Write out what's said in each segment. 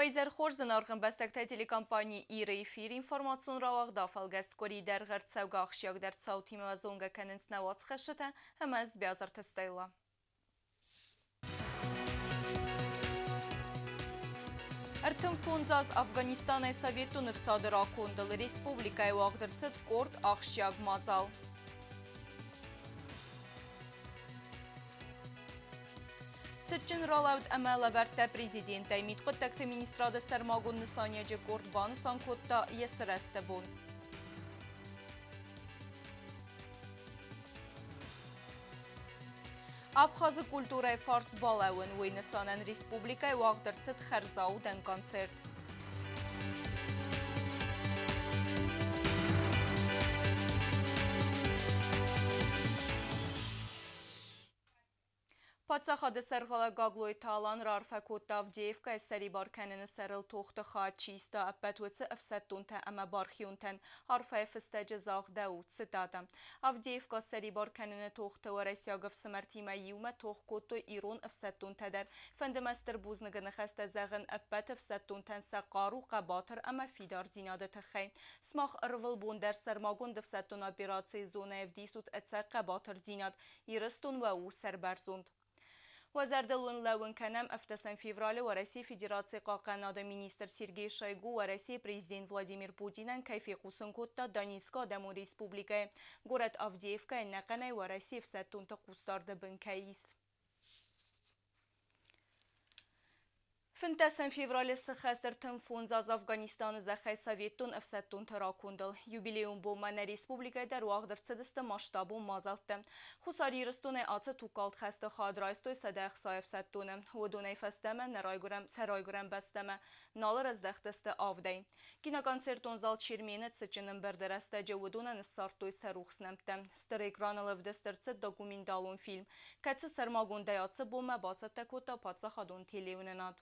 Уӕ изӕр хорз, зынаргъ ӕмбӕстӕгтӕ, телекомпани «Ир-ы» эфир информацион рауагъд афӕлгӕст къуыри дӕргъы ӕрцӕугӕ ахсджиагдӕр цаутимӕ зонгӕ кӕнынц нӕ уацхӕссджытӕ ӕмӕ ӕз Биазырты Стелла. 35 аз Афганистанӕй Советон ӕфсады ракондыл республикӕйы уагъд ӕрцыд къорд ахсджиаг мадзал. Цытджын ралӕуд ӕмӕ лӕвӕрттӕ президентӕй мидхъуыддӕгты министрады сӕрмагонд нысаниӕджы къорд банысан кодта йӕ сырӕзты бон. Абхазы культурӕйы фарс балӕууын уый нысанӕн республикӕйы уагъд ӕрцыд хӕрзаудӕн концерт. Паддзахады сӕргълӕууӕг Гаглойты Алан раарфӕ кодта Авдеевкӕйы ссӕрибар кӕныны сӕрыл тохты хайад чи иста, ӕппӕт уыцы ӕфсӕддонтӕ ӕмӕ бархионтӕн. Арфӕйы фыстӕджы загъдӕуы, цитата: «Авдеевка ссӕрибар кӕныны тохты уӕрӕсейаг ӕфсымӕртимӕ иумӕ тох кодтой ирон ӕфсӕддонтӕ дӕр. Фӕнды мӕ стыр бузныгы ныхӕстӕ зӕгъын ӕппӕт ӕфсӕддонтӕн сӕ хъару, хъӕбатыр ӕмӕ фидардзинады тыххӕй. Сымах ӕрвылбон дӕр сӕрмагонд ӕфсӕддон операцийы зонӕйы ӕвдисут ӕцӕг хъӕбатырдзинад, Ирыстон уӕ у сӕрбӕрзонд. Уӕ зӕрдыл уын лӕууын кӕнӕм, ӕвдӕсӕм февралы Уӕрӕсейы Федерацийы хъахъхъӕнады министр Сергей Шойгу Уӕрӕсейы президент Владимир Путинӕн кӕй фехъусын кодта Донецкы Адӕмон Республикӕйы горӕт Авдеевкӕйы ӕнӕхъӕнӕй Уӕрӕсейы ӕфсӕддонты хъусдарды бын кӕй ис. 15 февралы сыхӕст 35 аз Афганистаны зӕххӕй советтон ӕфсӕддонты ракондыл. Юбилейон бонмӕ нӕ республикӕйы дӕр уагъд ӕрцыдысты масштабон мадзӕлттӕ. Хуссар Ирыстонӕй ацы тугкалд хӕсты хайад райстой 160 ӕфсӕддоны. Уыдонӕй фӕстӕмӕ нӕ райгуырӕн, сӕ райгуырӕн бӕстӕмӕ нал ӕрӕздӕхтысты авдӕй. Киноконцертон зал Чермен-ы цытджын ӕмбырды рӕстӕджы уыдонӕн ссардтой сӕ рухс нӕмттӕ. Стыр экраныл ӕвдыст ӕрцыд документалон фильм, кӕцы сӕрмагондӕй ацы бонмӕ бацӕттӕ кодта паддзахадон телеуынынад.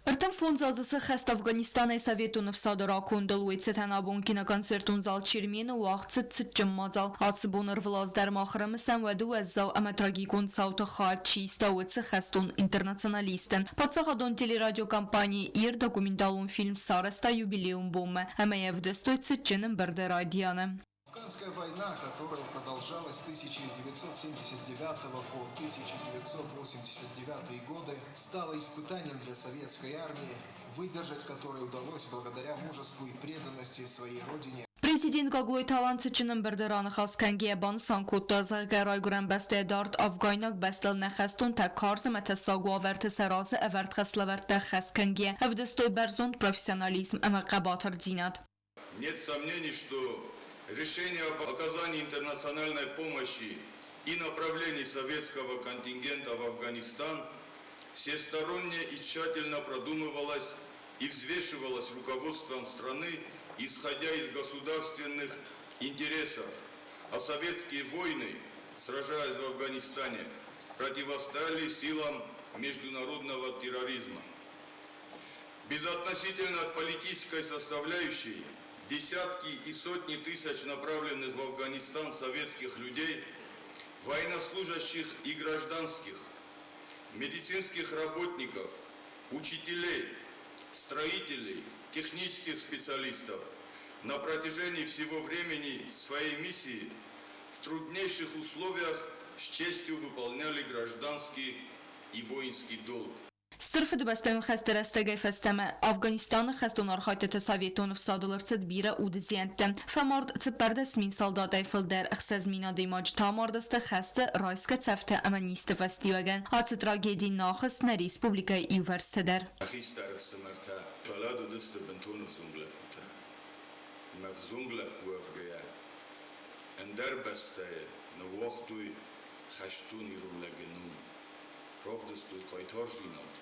35 азы сӕххӕст Афганистанӕй Советон ӕфсады ракондыл уый цытӕн абон киноконцертон зал Чермен-ы уагъд цыд цытджын мадзал. Ацы бон ӕрвылаз дӕр мах ӕрымысӕм уӕды уӕззау ӕмӕ трагикон цауты хайад чи иста, уыцы хӕстон интернационалисты. Паддзахадон телерадиокомпани Ир документалон фильм сарӕзта юбилейон бонмӕ ӕмӕ йӕ ӕвдыстой цытджын ӕмбырды райдианы. Афганская война, которая продолжалась с 1979 по 1989 годы, стала испытанием для советской армии, выдержать которое удалось благодаря мужеству и преданности своей родине. Президент Гаглойты Алан цытджын ӕмбырды раныхас кӕнгӕйӕ банысан кодта, зӕгъгӕ, райгуырӕн бӕстӕйы дард афгайнаг бӕстыл нӕ хӕстонтӕ карз ӕмӕ тӕссаг уавӕрты сӕ разы ӕвӕрд хӕслӕвӕрдтӕ ӕххӕст кӕнгӕйӕ ӕвдыстой бӕрзонд профессионализм ӕмӕ хъӕбатырдзинад. Нет сомнений, что решение об оказании интернациональной помощи и направлении советского контингента в Афганистан всесторонне и тщательно продумывалось и взвешивалось руководством страны, исходя из государственных интересов. А советские войны, сражаясь в Афганистане, противостояли силам международного терроризма. Безотносительно от политической составляющей, десятки и сотни тысяч направленных в Афганистан советских людей, военнослужащих и гражданских, медицинских работников, учителей, строителей, технических специалистов на протяжении всего времени своей миссии в труднейших условиях с честью выполняли гражданский и воинский долг. Стыр Фыдыбӕстӕйон хӕсты рӕстӕгӕй фӕстӕмӕ Афганистаны хӕстон архайдтыты советон ӕфсадыл ӕрцыд бирӕ уды зиӕнттӕ. Фӕмард 14 000 салдатӕй фылдӕр, 6000 адӕймаджы та амардысты хӕсты райсгӕ цӕфтӕ ӕмӕ низты фӕстиуӕгӕн. Ацы трагеди нӕ ахызт нӕ республикӕйы иувӕрсты дӕр. Хистӕр ӕфсымӕртӕ фӕллад уыдысты бынтон ӕвзонг лӕппутӕ. Ӕмӕ ӕвзонг лӕппу уӕвгӕйӕ, ӕндӕр бӕстӕйы ныууагътой хӕстон ирон лӕджы ном. Равдыстой хъайтардзинад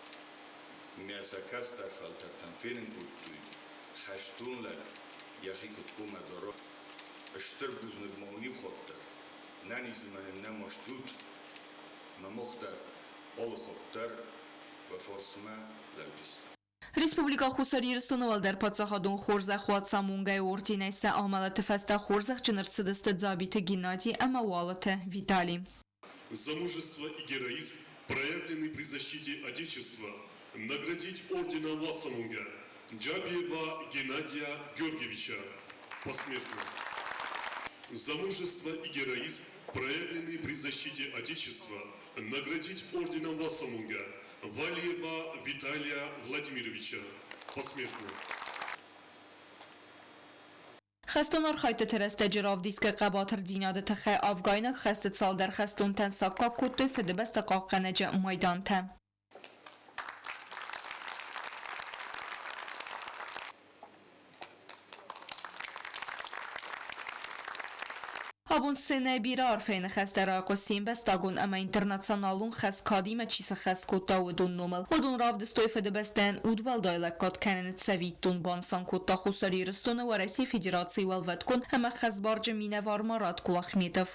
ӕмӕ сӕ кӕстӕр фӕлтӕртӕн фенын кодтой, хӕстон лӕг йӕхи куыд хъуамӕ дара. Стыр бузныг ма уын иу хатт дӕр, нӕнизимӕ нын нӕма стут, ӕмӕ мах дӕр алы хатт дӕр уӕ фарсмӕ лӕуджыстӕм. Республикӕ Хуссар Ирыстоны уӕлдӕр паддзахадон хорзӕх Уацамонгӕйы орденӕй сӕ амӕлӕты фӕстӕ хорзӕхджын ӕрцыдысты Дзабиты Геннадий ӕмӕ Уалыты Витали. За мужество и героизм, проявленный при защите Отечества, Наградить орденом Ватсамунга Джабиева Геннадия Георгиевича посмертно. За мужество и героизм, проявленные при защите Отечества, наградить орденом Ватсамунга Валиева Виталия Владимировича посмертно. Хӕстон архайдтыты рӕстӕджы равдисгӕ хъӕбатырдзинады тыххӕй афгайнаг хӕсты цалдӕр хӕстонтӕн саккаг кодтой Фыдыбӕстӕ хъахъхъӕнӕджы майдантӕ. Абон сценӕйы бирӕ арфӕйы ныхӕстӕ райхъуыст се мбӕстагон ӕмӕ интернационалон хӕс кадимӕ чи сӕххӕст кодта, уыдон номыл. Уыдон равдыстой Фыдыбӕстӕйӕн удуӕлдай лӕггад кӕныны цӕвиттон, банысан кодта Хуссар Ирыстоны Уӕрӕсейы Федерацийы Уӕлвӕткон ӕмӕ хӕсбарджын минӕвар Марат Кулахметов.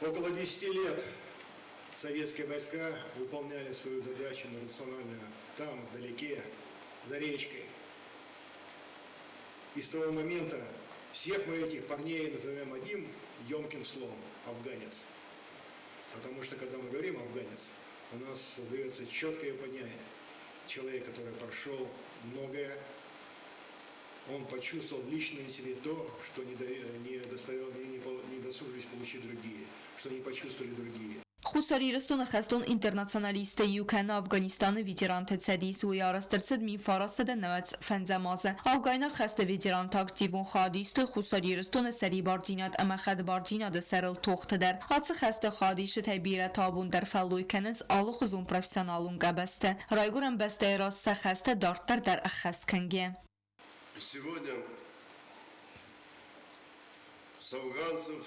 Около 10 лет советские войска выполняли свою задачу национальную там, вдалеке, за речкой. И с того момента всех мы этих парней назовем одним емким словом – афганец. Потому что, когда мы говорим «афганец», у нас создается четкое понятие. Человек, который прошел многое, он почувствовал лично на себе то, что не, до, не, достоял, не, не досужились получить другие, что не почувствовали другие. Хуссар Ирыстоны хӕстон интернационалисттӕ иу кӕны Афганистаны ветеранты цӕдис, уый арӕзт ӕрцыд 1995 азы. Афгайнаг хӕсты ветерантӕ активон хайад истой Хуссар Ирыстоны сӕрибардзинад ӕмӕ хӕдбардзинады сӕрыл тохты дӕр. Ацы хӕсты хайадисджытӕй бирӕтӕ абон дӕр фӕллой кӕнынц алыхуызон профессионалон къабӕзты, райгуырӕн бӕстӕйы раз сӕ хӕстӕ дарддӕр дӕр ӕххӕст кӕнгӕ. Сегодня с афганцев,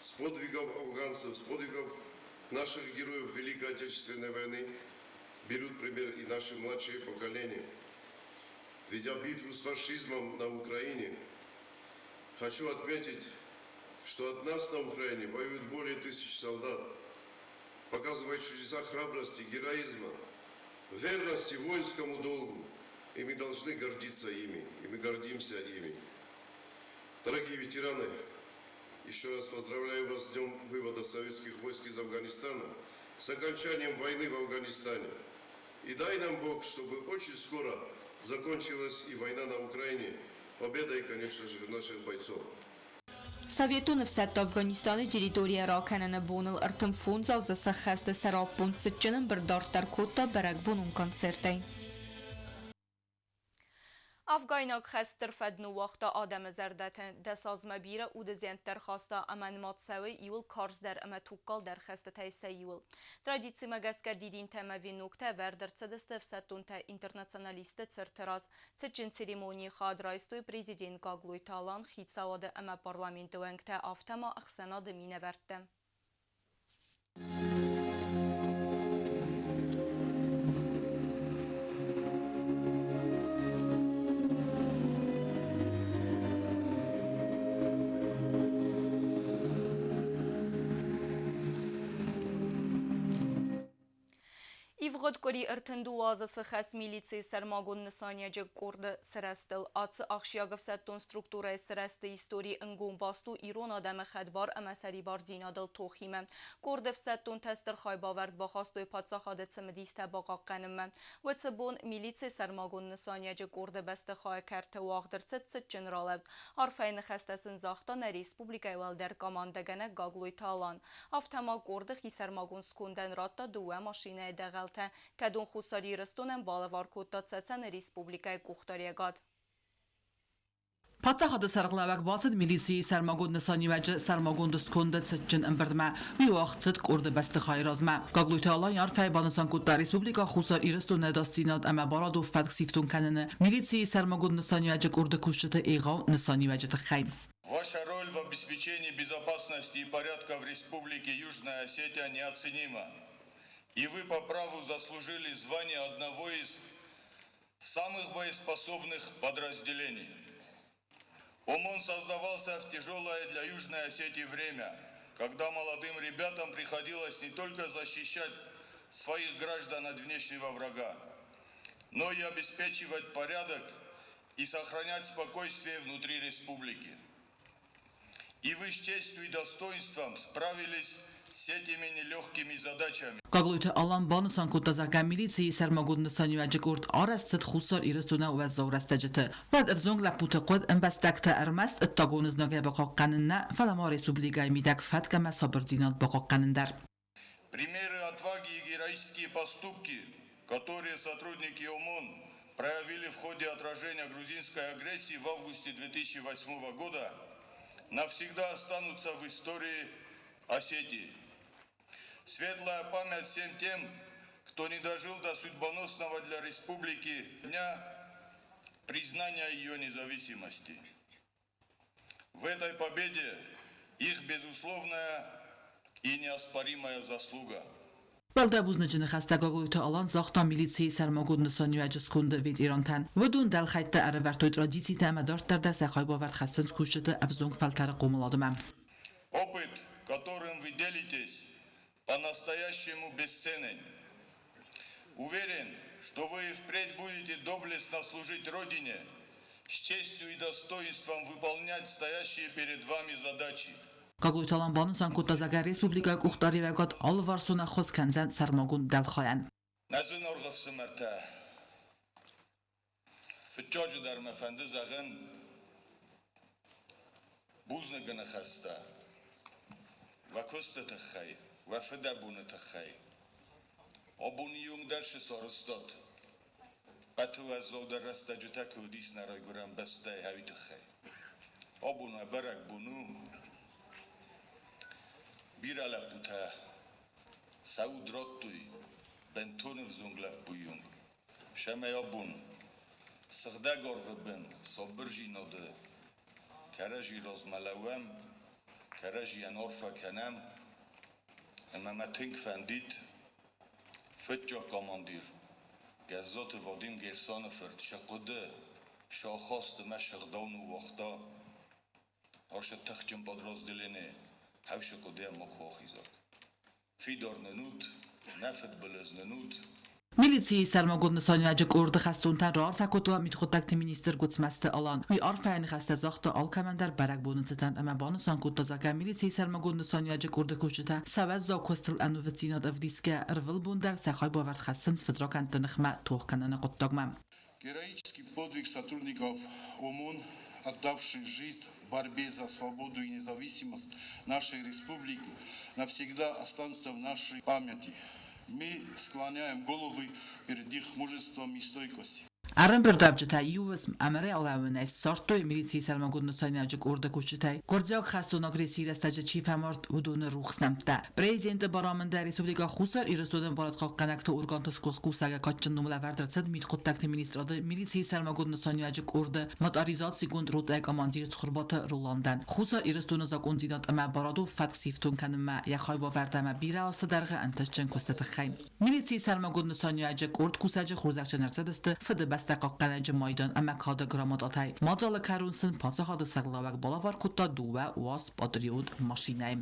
с подвигов афганцев, с подвигов наших героев Великой Отечественной войны берут пример и наши младшие поколения. Ведя битву с фашизмом на Украине, хочу отметить, что от нас на Украине воюют более тысяч солдат, показывая чудеса храбрости, героизма, верности воинскому долгу. И мы должны гордиться ими, и мы гордимся ими. Дорогие ветераны, еще раз поздравляю вас с днем вывода советских войск из Афганистана, с окончанием войны в Афганистане. И дай нам Бог, чтобы очень скоро закончилась и война на Украине, победой, конечно же, наших бойцов. Советон ӕфсӕдтӕ Афганистаны территорийӕ ракӕныны боныл 35 азы сӕххӕсты сӕраппонд цытджын ӕмбырд дарддӕр кодта бӕрӕгбонон концертӕй. Афгайнаг хӕст стыр фӕд ныууагъта адӕмы зӕрдӕты. Дӕс азмӕ бирӕ уды зиӕнттӕ рхаста ӕмӕ нымад цӕуы иуыл карздӕр ӕмӕ тугкалдӕр хӕстытӕй сӕ иуыл. Традицимӕ гӕсгӕ дидинтӕ ӕмӕ веноктӕ ӕвӕрд ӕрцыдысты ӕфсӕддонтӕ-интернационалистты цырты раз. Цытджын церемонийы хайад райстой президент Гаглойты Алан, хицауады ӕмӕ парламенты уӕнгтӕ, афтӕ ма ӕхсӕнады минӕвӕрттӕ. Ивгъуыд къуыри 32 азы сыхӕст милицийы сӕрмагонд нысаниуӕджы къорды сырӕзтыл. Ацы ахсджиаг ӕфсӕддон структурӕйы сырӕзты истори ӕнгом баст у ирон адӕмы хӕдбар ӕмӕ сӕрибардзинадыл тохимӕ. Къорды ӕфсӕддонтӕ стыр хайбавӕрд бахастой паддзахады цымыдистӕ бахъахъхъӕнынмӕ. Уыцы бон милицийы сӕрмагонд нысаниуӕджы къорды бӕстыхайы кӕрты уагъд ӕрцыд цытджын ралӕуд. Арфӕйы ныхӕстӕ сын загъта нӕ республикӕйы уӕлдӕр командӕгӕнӕг Гаглойты Алан. Афтӕ ма къорды хисӕрмагонд скондӕн радта дыууӕ машинӕйы дӕгъӕлтӕ, кӕдон Хуссар Ирыстонӕн балӕвар кодта Цӕцӕны республикӕйы къухдариӕгад. Паддзахады сӕргълӕууӕг бацыд милицийы сӕрмагонд нысаниуӕджы сӕрмагонд сконды цытджын ӕмбырдмӕ. Уый уагъд цыд къорды бӕстыхайы размӕ. Гаглойты Алан арфӕйы банысан кодта Республикӕ Хуссар Ирыстоны ӕдасдзинад ӕмӕ барадон фӕтк сифтонг кӕныны милицийы сӕрмагонд нысаниуӕджы къорды кусджыты егъау нысаниуӕджы тыххӕй. Ваша роль в обеспечении безопасности и порядка в Республике Южная Осетия неоценима. И вы по праву заслужили звание одного из самых боеспособных подразделений. ОМОН создавался в тяжелое для Южной Осетии время, когда молодым ребятам приходилось не только защищать своих граждан от внешнего врага, но и обеспечивать порядок и сохранять спокойствие внутри республики. И вы с честью и достоинством справились с этими нелегкими задачами. Гаглойты Алан банысан кодта, зӕгъгӕ, милицийы сӕрмагонд нысаниуӕджы къорд арӕзт цыд Хуссар Ирыстоны уӕззау рӕстӕджыты. Уӕд ӕвзонг лӕппуты хъуыд ӕмбӕстӕгты ӕрмӕст ӕддагон знагӕй бахъахъхъӕнын нӕ, фӕлӕ ма республикӕйы мидӕг фӕтк ӕмӕ сабырдзинад бахъахъхъӕнын дӕр. Примеры отваги и героические поступки, которые сотрудники ОМОН проявили в ходе отражения грузинской агрессии в августе 2008 года, навсегда останутся в истории Осетии. Светлая память всем тем, кто не дожил до судьбоносного для республики дня признания ее независимости. В этой победе их безусловная и неоспоримая заслуга. Уӕлдай бузныджы ныхӕстӕ Гаглойты Алан загъта милицийы сӕрмагонд нысаниуӕджы сконды ветерантӕн. Уыдон дӕлхӕйтты ӕрӕвӕрдтой традицитӕ ӕмӕ дарддӕр дӕр сӕ хайбавӕрд хӕссынц кусджыты ӕвзонг фӕлтӕры хъомыладмӕ. Опыт, которым вы делитесь, по-настоящему бесценен. Уверен, что вы и впредь будете доблестно служить Родине, с честью и достоинством выполнять стоящие перед вами задачи. Гаглойты Алан банысан кодта, зӕгъгӕ, республикӕйы къухдариуӕгад алыварсон ӕххуыс кӕндзӕн сӕрмагонд дӕлхайӕн. Нӕ зынаргъ ӕфсымӕртӕ, фыццаджыдӕр мӕ фӕнды зӕгъын бузныгы ныхӕстӕ уӕ куысты тыххӕй, уӕ фыдӕбоны тыххӕй. Абоны онг дӕр цы сарӕзтат, ӕппӕты уӕззаудӕр рӕстӕджытӕ куы уыдис нӕ райгуырӕн бӕстӕйы, уый тыххӕй. Абон уӕ бӕрӕгбон у. Бирӕ лӕппутӕ сӕ уд радтой бынтон ӕвзонг лӕппуйы онг. Цӕмӕй абон сыгъдӕг арвы бын сабырдзинады кӕрӕдзи размӕ лӕууӕм, кӕрӕдзийӕн арфӕ кӕнӕм, ӕмӕ мӕ тынг фӕндид фыццаг командир Гӕззаты Вадим Герсаны фырт сӕ хъуыды, сӕ ахасты мӕ сыгъдау ныууагъта, ашы тыхджын подразделение хӕвсы хъуыдыйӕ макуы ахизӕд. Фидар нын ут, нӕ фыдбылыз нын ут. Милицийы сӕрмагонд нысаниуӕджы къорды хӕстонтӕн раарфӕ кодта мидхъуыддӕгты министр Гуыцмӕзты Алан. Уый арфӕйы ныхӕстӕ загъта алкӕмӕн дӕр бӕрӕгбоны цытӕн ӕмӕ банысан кодта, зӕгъгӕ, милицийы сӕрмагонд нысаниуӕджы къорды кусджытӕ сӕ уӕззау куыстыл ӕнувыддзинад ӕвдисгӕ ӕрвылбон дӕр сӕ хайбавӕрд хӕссынц фыдракӕндты ныхмӕ тох кӕныны хъуыддагмӕ. Героический подвиг сотрудников ОМОН, отдавших жизнь в борьбе за свободу и независимость нашей республики, навсегда останется в нашей памяти. Мы склоняем головы перед их мужеством и стойкостью. Ӕрӕмбырдуӕвджытӕ иу уысм ӕмырӕй алӕууынӕй ссардтой милицийы сӕрмагонд нысаниуӕджы къорды кусджытӕй гуырдзиаг хӕстон агрессийы рӕстӕджы чи фӕмард, уыдоны рухс нӕмттӕ. Президенты барамындӕй Республикӕ Хуссар Ирыстоны барадхъахъхъӕнӕгты органты сгуыхт кусӕгы кадджын ном лӕвӕрд ӕрцыд мидхъуыддӕгты министрады милицийы сӕрмагонд нысаниуӕджы къорды моторизацигонд ротӕйы командир Цхуырбаты Роландӕн. Хуссар Ирыстоны закъондзинад ӕмӕ барадон фӕтк сифтонг кӕнынмӕ йӕ хайбавӕрд ӕмӕ бирӕ азты дӕргъы ӕнтыстджын куысты тыххӕй. Милицийы сӕрмагонд нысаниуӕджы къорд кусӕджы хорзӕхджын ӕрцыдысты Фыдыбӕстӕ хъахъхъӕнӕджы майдан ӕмӕ кады грамотатӕй. Мадзалы кӕрон сын паддзахады сӕргълӕууӕг балӕвар кодта дыууӕ УАЗ Патриот машинӕйы.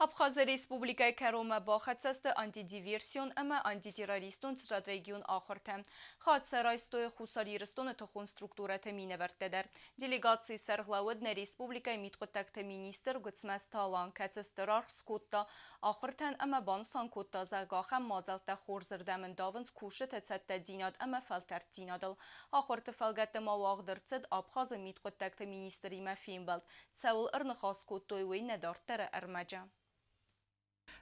Абхазы Республикӕйы кӕронмӕ бахӕццӕ сты антидиверсион ӕмӕ антитеррористон стратегион ахуыртӕ. Хатт сӕ райстой Хуссар Ирыстоны тыхон структурӕты минӕвӕрттӕ дӕр. Делегацийы сӕргълӕууӕг нӕ республикӕйы мидхъуыддӕгты министр Гуыцмӕзты Алан, кӕцы стыр аргъ скодта ахуыртӕн ӕмӕ банысан кодта, зӕгъгӕ, ахӕм мадзӕлттӕ хорзырдӕм ӕндавынц кусджыты цӕттӕдзинад ӕмӕ фӕлтӕрддзинадыл. Ахуырты фӕлгӕтты ма уагъд ӕрцыд Абхазы мидхъуыддӕгты министримӕ фембӕлд. Цӕуыл ӕрныхас кодтой, уый нӕ дарддӕры ӕрмӕджы.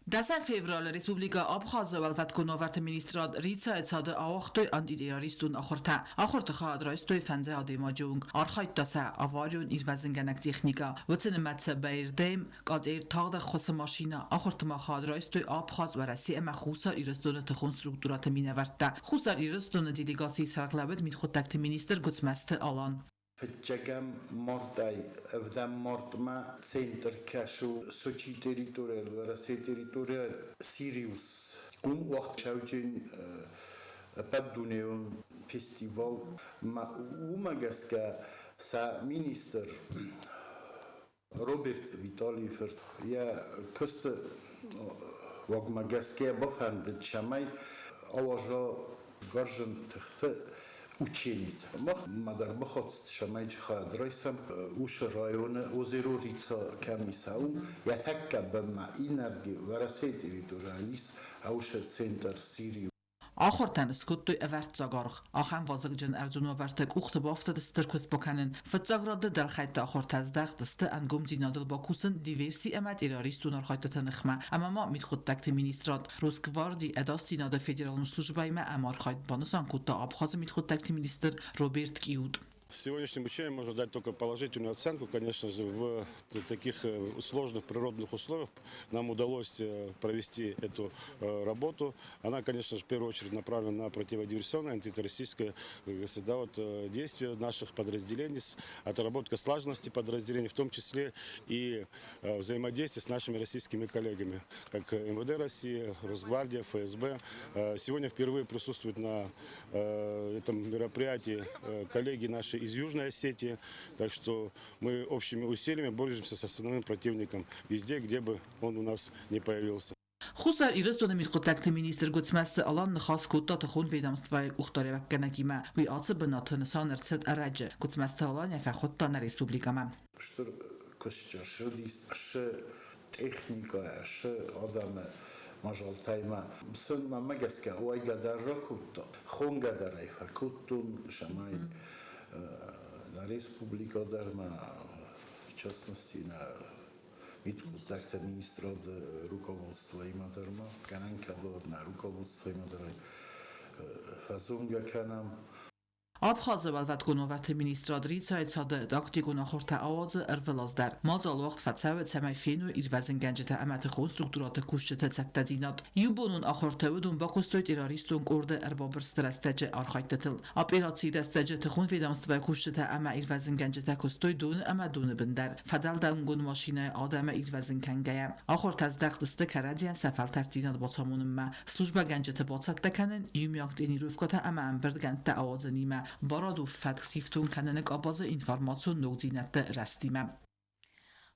Дӕсӕм февралы Республикӕ Абхазы Уӕлвӕткон уавӕрты министрад Рицайы цады ауагътой антитеррористон ахуыртӕ. Ахуырты хайад райстой фӕндзай адӕймаджы онг. Архайдта сӕ аварион ирвӕзынгӕнӕг техникӕ. Уыцы нымӕцы Баирдӕм, Къатъер, тагъд ӕххуысы машинӕ. Ахуырты ма хайад райстой Абхаз, Уӕрӕсе ӕмӕ Хуссар Ирыстоны тыхон структурӕты минӕвӕрттӕ. Хуссар Ирыстоны делегацийы сӕргълӕууӕг мидхъуыддӕгты министр Гуыцмӕзты Алан. Фыццӕгӕм мартӕй ӕвдӕм мартмӕ центр кӕсы Сочийы территорийыл, Уӕрӕсейы территорийыл Сириус. Уым уагъд сауджын ӕппӕтдунеон фестивал. Уымӕ гӕсгӕ сӕ министр Роберт Виталийы фырт йӕ куысты уагмӕ гӕсгӕ бафӕндыд, цӕмӕй ауаза гарзджын тыхты. Учениты. Мах ма дӕр бахатыд, цӕмӕй хайад райсӕм уыцы районы озеро Рица кӕм ис, уым йӕ тӕккӕ бынмӕ иннӕрдыгӕй Уӕрӕсейы территорийыл ис аусы центр Сирий. Ахуыртӕн скодтой ӕвӕрццаг аргъ. Ахӕм вазыгджын ӕрдзон уавӕрты къухты бафтыд стыр куыст бакӕнын. Фыццаг рады дӕлхӕйтты ахуыртӕ здӕхт сты ӕнгомдзинадыл бакусын диверси ӕмӕ террористон архайдтыты ныхмӕ ӕмӕ ма мидхъуыддӕгты министрад Росгварди ӕдасдзинады федералон службӕимӕ ӕмархайд, банысан кодта Абхазы мидхъуыддӕгты министр Роберт Киут. Сегодняшним обучением можно дать только положительную оценку. Конечно же, в таких сложных природных условиях нам удалось провести эту работу. Она, конечно же, в первую очередь направлена на противодиверсионное, антитеррористическое, да, вот, действие наших подразделений, отработка слаженности подразделений, в том числе и взаимодействие с нашими российскими коллегами, как МВД России, Росгвардия, ФСБ. Сегодня впервые присутствуют на этом мероприятии коллеги наши из Южной Осетии. Так что мы общими усилиями боремся с основным противником везде, где бы он у нас не появился. Хуссар Ирыстоны мидхъуыддӕгты министр Гуыцмӕзты Алан ныхас кодта тыхон ведомствӕйы къухдариуӕггӕнӕгимӕ. Уый ацы бынаты нысан ӕрцыд ӕрӕджы. Гуыцмӕзты Алан йӕ фӕхуыдта нӕ республикӕмӕ. Стыр куыстытӕ ссыдис шы техникӕйӕ, шы адӕмы мадзӕлттӕй ма сын мӕнмӕ гӕсгӕ уайгӕ дӕр ракодта, хонгӕ дӕр ӕй фӕкодтон, цӕмӕй нӕ республикӕ дӕр ма, в частности, нӕ мидхъуыддӕгты министрады руководствоимӕ дӕр ма, гӕнӕн кӕд уӕд нӕ руководствоимӕ дӕр ӕй фӕзонгӕ кӕнӕм. Абхазы Уӕлвӕткон уавӕрты министрад Рицайы цады тактикон ахуыртӕ ауадзы ӕрвылаз дӕр. Мадзал уагъд фӕцӕуы, цӕмӕй феной ирвӕзынгӕнджытӕ ӕмӕ тыхон структурӕты кусджыты цӕттӕдзинад. Иубонон ахуырты уыдон бакуыстой террористон къорды ӕрбабырсты рӕстӕджы архайдтытыл. Операцийы рӕстӕджы тыхон ведомствӕйы кусджытӕ ӕмӕ ирвӕзынгӕнджытӕ куыстой доны ӕмӕ доны бын дӕр, фӕдӕлдӕнгонд машинӕйы адӕмы ирвӕзын кӕнгӕйӕ. Ахуыртӕ здӕхт сты кӕрӕдзийӕн сӕ фӕлтӕрддзинад бацамонынмӕ, службӕгӕнджыты бацӕттӕ кӕнын, иумиаг тренировкӕтӕ ӕмӕ ӕмбырдгӕндтӕ ауадзынимӕ, барадон фӕтк сифтонг кӕныны къабазы информацион ногдзинӕдты рӕзтимӕ.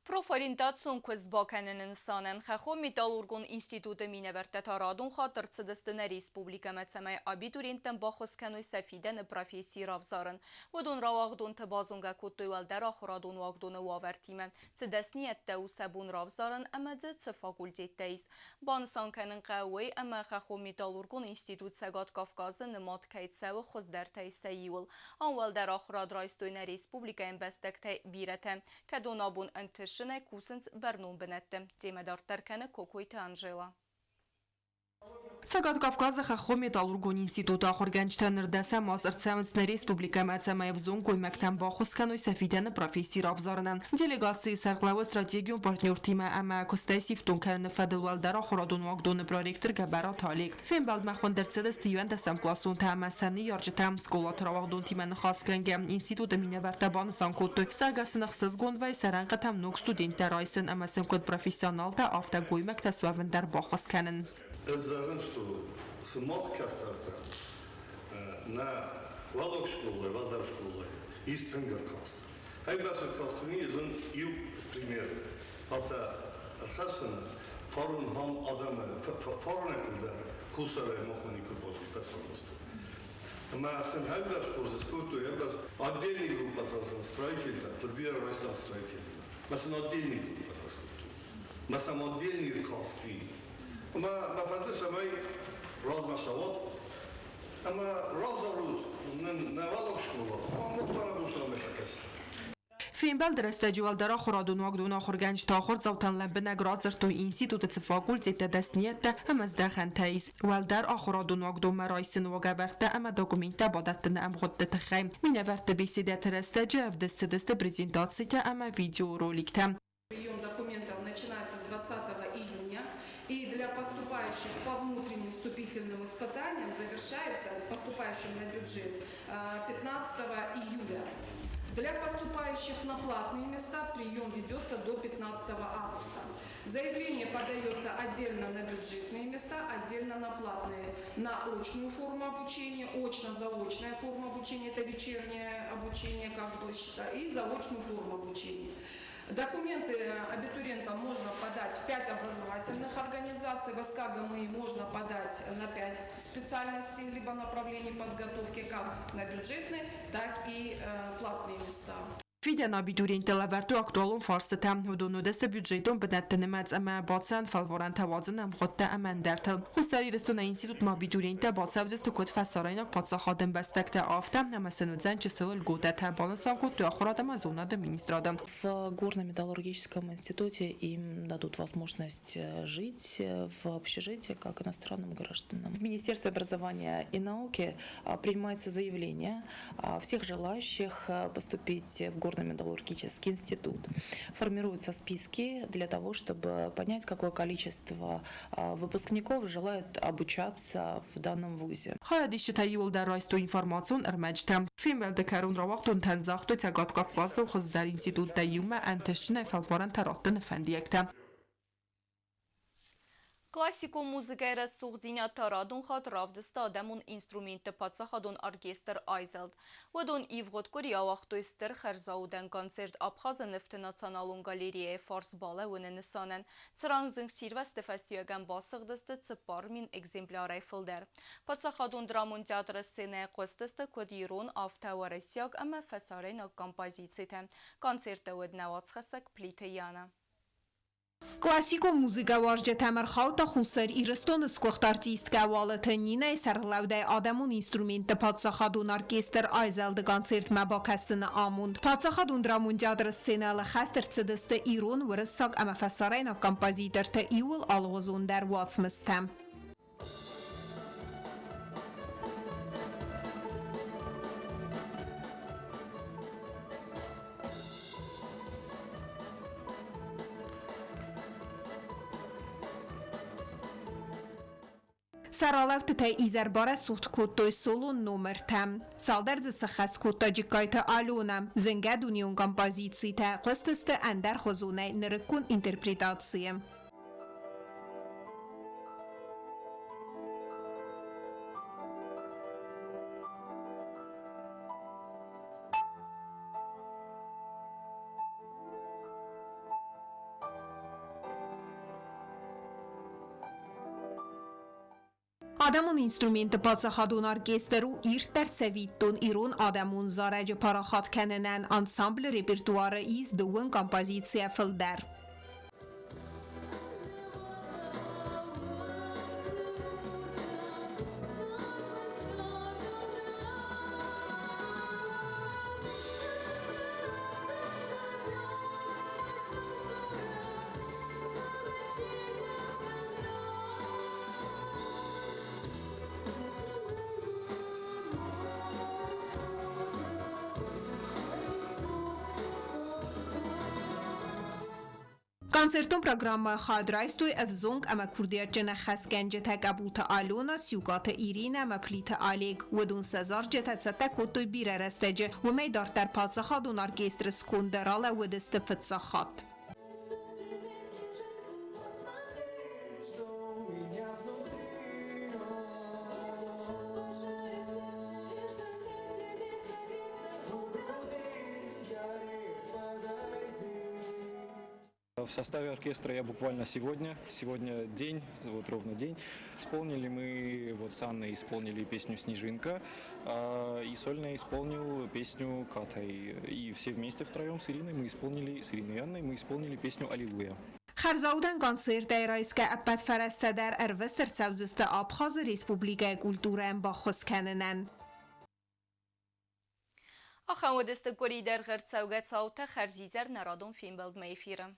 Профориентацион куыст бакӕныны нысанӕн Хӕххон-металлургон институты минӕвӕрттӕ та радон хатт ӕрцыдысты нӕ республикӕмӕ, цӕмӕй абитуриенттӕн баххуыс кӕной сӕ фидӕны професси равзарын. Уыдон рауагъдонты базонгӕ кодтой уӕлдӕр ахуырадон уагдоны уавӕртимӕ, цы дӕсныйӕдтӕ у сӕ бон равзарын ӕмӕ дзы цы факультеттӕ ис. Банысан кӕнын хъӕуы уый, ӕмӕ Хӕххон-металлургон институт Цӕгат Кавказы нымад кӕй цӕуы хуыздӕртӕй сӕ иуыл. Ам уӕлдӕр ахуырад райстой нӕ республикӕйы ӕмбӕстӕгтӕй бирӕтӕ, кӕдон абон ӕнтысджынӕй кусынц бӕрнон бынӕтты. Темӕ дарддӕр кӕны Кокойты Анжела. Цӕгат Кавказы хӕххон-металлургон институты ахуыргӕнджытӕ ныр дӕсӕм аз ӕрцӕуынц нӕ республикӕмӕ, цӕмӕй ӕвзонг гоймӕгтӕн баххуыс кӕной сӕ фидӕны професси равзарынӕн. Делегацийы сӕргълӕууӕг стратегион партнертимӕ ӕмӕ куыстӕй сифтонг кӕныны фӕдыл уӕлдӕр ахуырадон уагдоны проректор Гӕбӕраты Олег. Фембӕлдмӕ хуынд ӕрцыдысты иуӕндӕсӕмкъласонтӕ ӕмӕ сӕ ныййарджытӕ. Скъолаты рауагъдонтимӕ ныхасгӕнгӕ, институты минӕвӕрттӕ банысан кодтой, зӕгъгӕ сын ӕхсызгон вӕййы сӕ рӕнхъытӕм ног студенттӕ райсын ӕмӕ сын куыд профессионалтӕ, афтӕ гоймӕгтӕ суӕвын дӕр баххуыс кӕнын. Ӕз зӕгъын, что сымах кӕстӕртӕ нӕ уӕллаг скъолайы, уӕлдӕр скъолайы ис тынг ӕркаст. Ӕгас ӕркасты зын иу пример. Афтӕ ӕрхӕссыны фарон хам адӕмы фаронӕй фылдӕр Хуссарӕй махмӕ никуы фӕцӕуынц. Ӕмӕ сын ӕгас хорз скодтой, ӕгас отдельный группа строительтӕ, фыдбирӕ райстам строительтӕ. Мӕ сын отдельный группа скодтой. Мӕ сӕм отдельный ркасти. Ӕмӕ мӕ фӕнды, цӕмӕй размӕ цӕуат ӕмӕ равзарут нӕ уӕллаг скъола, ӕмӕ Мухтары Бусрамы кӕстӕр. Фембӕлды рӕстӕджы уӕлдӕр ахуырадон уагдоны ахуыргӕнджытӕ ахуырдзаутӕн лӕмбынӕг радзырдтой институты цы факультеттӕ, дӕсныйӕдтӕ ӕмӕ здӕхӕнтӕ ис. Уӕлдӕр ахуырадон уагдонмӕ райсыны уагӕвӕрдтӕ ӕмӕ документтӕ бадӕттыны ӕмгъуыдты тыххӕй. Минӕвӕртты беседӕты рӕстӕджы ӕвдыст цыдысты презентацитӕ ӕмӕ видеороликтӕ. Прием документов начинается с 20 июня и для поступающих по внутренним вступительным испытаниям завершается, поступающим на бюджет, 15 июля. Для поступающих на платные места прием ведется до 15 августа. Заявление подается отдельно на бюджетные места, отдельно на платные. На очную форму обучения, очно-заочная форма обучения, это вечернее обучение, как бы, и заочную форму обучения. Документы абитуриентам можно подать в 5 образовательных организаций. В СК ГМИ можно подать на 5 специальностей либо направлений подготовки, как на бюджетные, так и платные места. Фидӕны абитуриенттӕ лӕвӕрдтой актуалон фарстытӕ. Уыдон уыдысты бюджетон бынӕтты нымӕц ӕмӕ бацӕуӕн фӕлварӕнтӕ уадзыны ӕмгъуыдтӕ ӕмӕ ӕндӕртыл. Хуссар Ирыстоны институтмӕ абитуриенттӕ бацӕудзысты куыд фӕсарӕйнаг паддзахады ӕмбӕстӕгтӕ, афтӕ, ӕмӕ сын уыдзӕн чысыл льготӕтӕ, банысан кодтой Ахуырад ӕмӕ зонады министрады. В горно-металлургическом институте им дадут возможность жить в общежитии как иностранным гражданам. В Министерстве образования и науки принимается заявление всех желающих поступить в горно-металлургический институт. Формируются списки для того, чтобы понять, какое количество выпускников желает обучаться в данном вузе. Хайадисджытӕ иууылдӕр райстой информацион ӕрмӕджытӕ. Фембӕлды кӕрон рауагъдонтӕн загътой Цӕгат Кавказы хуыздӕр институттӕй иумӕ ӕнтыстджынӕй фӕлварӕнтӕ раттыны фӕндиӕгтӕ. Классикон музыкӕйы рӕсугъддзинад та радон хатт равдыста адӕмон инструментты паддзахадон оркестр «Айзӕлд». Уыдон ивгъуыд къуыри ауагътой стыр хӕрзаудӕн концерт Абхазы нывты националон галереяйы фарс балӕууыны нысанӕн, цыран зынгсирвӕзты фӕстиуӕгӕн басыгъдысты 4000 экземплярӕй фылдӕр. Паддзахадон драмон театры сценӕйы хъуыстысты куыд ирон, афтӕ уӕрӕсейаг ӕмӕ фӕсарӕйнаг композицитӕ. Концерты уыд нӕ уацхӕссӕг Плиты Яна. Классикон музыкӕ уарзджытӕм ӕрхаудта Хуссар Ирыстоны сгуыхт артисткӕ Уалыты Нинӕйы сӕргълӕудӕй адӕмон инструментты паддзахадон оркестр «Айзӕлд-ы концертмӕ бакӕсыны амонд. Паддзахадон драмон театры сценӕйыл хӕст ӕрцыдысты ирон, уырыссаг ӕмӕ фӕсарӕйнаг композиторты иууыл алыгъуызондӕр уацмыстӕ. Сӕ ралӕудтытӕй изӕр барӕсугъд кодтой солон номыртӕ. Цалдӕр дзы сӕххӕст кодта Джыккайты Алёнӕ. Зынгӕ дунеон композицитӕ хъуыстысты ӕндӕрхуызонӕй нырыккон интерпретацийы. Адӕмон инструментты паддзахадон оркестр у ирддӕр цӕвиттон ирон адӕмон зарӕджы парахат кӕнынӕн. Ансамблы репертуары ис дыууын композицийӕ фылдӕр. Концертон программӕйы хайад райстой ӕвзонг ӕмӕ курдиатджын ӕххӕстгӕнджытӕ Къӕбулты Алена, Сиукъаты Иринӕ ӕмӕ Плиты Олег. Уыдон сӕ зарджытӕ цӕттӕ кодтой бирӕ рӕстӕджы. Уымӕй дарддӕр паддзахадон оркестры сконды ралӕууыдысты фыццаг хатт. В составе оркестра я буквально сегодня, сегодня день, вот ровно день. Исполнили мы, вот с Анной исполнили песню «Снежинка», и сольно исполнил песню «Катай». И все вместе втроем с Ириной мы исполнили, с Ириной и Анной мы исполнили песню «Аллилуйя». Хӕрзаудӕн концертӕй райсгӕ ӕппӕт фӕрӕзтӕ дӕр ӕрвыст ӕрцӕудзысты Абхазы Республикӕйы культурӕйӕн баххуыс кӕнынӕн. Ахӕм уыдысты къуыри дӕргъы ӕрцӕугӕ цаутӕ хӕрзизӕр нӕ радон фембӕлдмӕ эфиры.